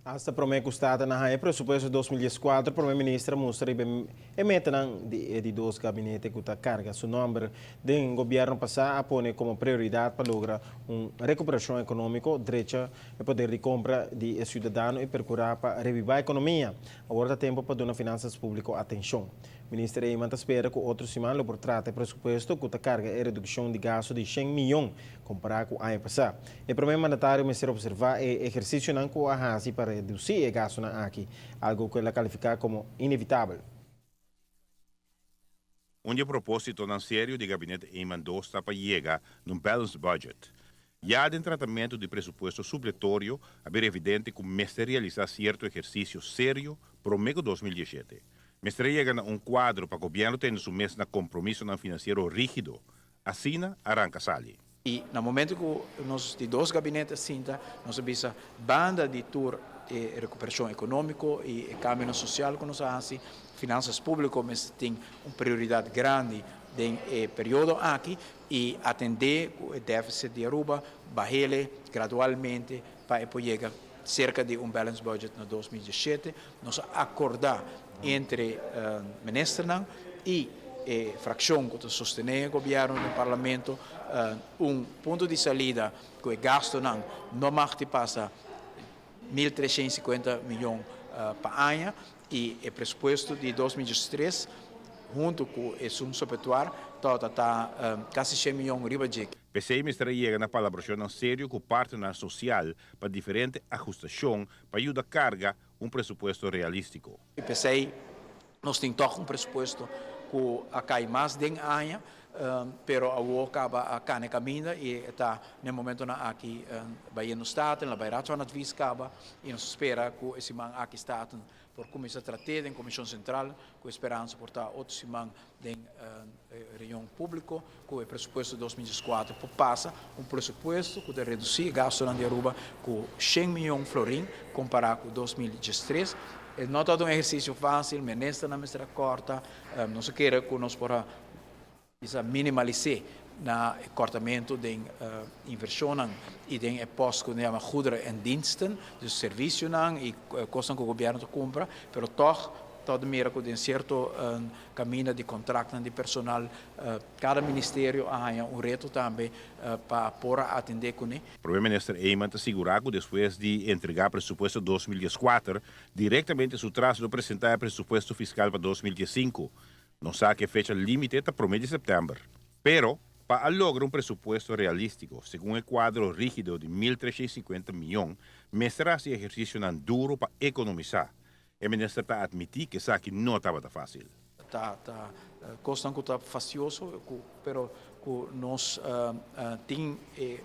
Hasta prome cu Staten a haya presupuesto 2014, Prome Minister a mustra riba e metanan di e di dos gabinete cu ta carga su nomber. Den gobierno pasa a pone como prioridad pa logra un recuperacion economico, drecha e poder di compra di e ciudadano y percura pa reviva economia. Awor ta tempo pa duna finanzas publico atencion. Minister Eman ta spera cu otro siman lo por trata e presupuesto cu ta carga e reduccion di gasto di 100 miyon compara cu aña pasa. E prome mandatario mester observa e ehercicionan cu a haci pa reduci e gastonan aki, algo cu el a califica como inevitabel. Un di e propositonan serio di gabinete Eman 2 ta pa yega na un balanced budget. Ya den tratamento di presupuesto supletorio, a bira evidente cu mester realisa cierto ehercicio serio prome cu 2017. Mester yega na un cuadro pa gobierno tene su mes na compromisonan financiero rigido. Asina, arranca sali. Y na momento cu nos di dos gabinete sinta, nos a bisa banda di tur e recuperacion economico y cambio social cu nos a haci, finanzas publico tin un prioridad grandi den e periodo aki y atende e deficit di Aruba, bah'e gradualmente pa yega cerca di un balanced budget na 2017. Nos a acorda entre ministernan y fraccion cu ta sostene e gobierno den parlamento un punto di salida cu e gastonan no mag di pasa 1.350 miyon pa aña y e presupuesto di 2013 hunto cu e supletorio ta casi 100 miyon riba dje. P'esey mester yega na palabracion serio cu partner social pa diferente ahustacion pa yuda carga un presupuesto realistico. Y p'esey nos tin toch un presupuesto cu a cay mas den aña, pero a caba a cana caminda y ta na e momento aki bayendo Staten, bay Raad van Advies caba y nos ta spera cu e siman aki Staten por cuminsa trata den Comision Central, cu speransa por ta otro siman den reunion publico, cu e presupuesto 2014 por pasa un presupuesto cu ta reduci gasto di Aruba cu 100 miyon florin compara cu 2013. No ta un ehercicio facil, minister no mester corta, nos kier cu nos por minimalisa na cortamento di inversion y di post cu yama goederen en diensten, dus servicio y cos cu gobierno ta cumpra, pero toch tot mira cu tin cierto caminda di contrato di personal, cada ministerio a un reto tambe pa por atende cu ne. Prome Minister Eman ta sigura cu despues di entrega presupuesto 2014, directamente su tras lo presenta e presupuesto fiscal pa 2015. No sa cu e fecha limite ta 1 di september. Pero, pa logra un presupuesto realistico, segun e cuadro rigido di 1.350 miyon, mester haci ehercicio duro pa economisa. E minister ta admiti cu esaki no tabata facil. Ta cos cu ta fastioso, pero cu nos tin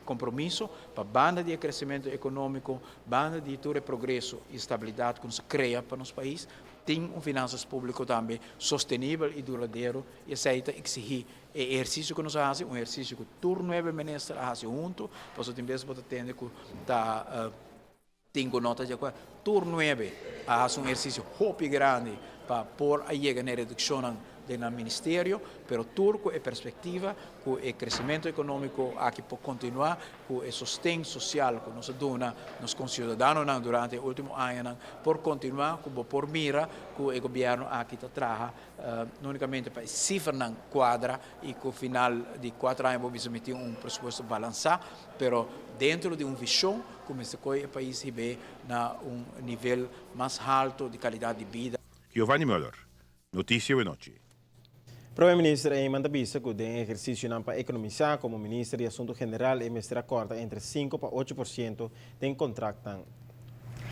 compromiso pa banda di crecemento economico, banda di tur progreso y estabilidad cu nos a crea pa nos pais, tin un finanzas publico tambe sostenibel y duradero y esey ta exigi e ehercicio cu nos a haci, un ehercicio cu tur nuebe minister a haci hunto, pasobra tin bes bo ta tende cu ta tin cu no ta di acuerdo. Tur nuebe a haci un ehercicio hopi grandi pa por a yega na reduccion den ministerio, pero tur cu e perspectiva cu e crecemento economico aki por continua, cu e sosten social cu nos a duna nos conciudadanonan durante e ultimo añanan por continua, cu bo por mira cu e gobierno aki ta traha no unicamente pa cifranan cuadra y cu final di 4 aña bo somete un presupuesto balansa, pero dentro di un vision cu mester e pais na un nivel mas halto di calidad di bida. Giovanni Müller, Noticia Nochi. Prome Minister Eman ta bisa cu den ehercicio pa economisa como Minister di Asunto General e mester a corta entre 5 pa 8% den contrato.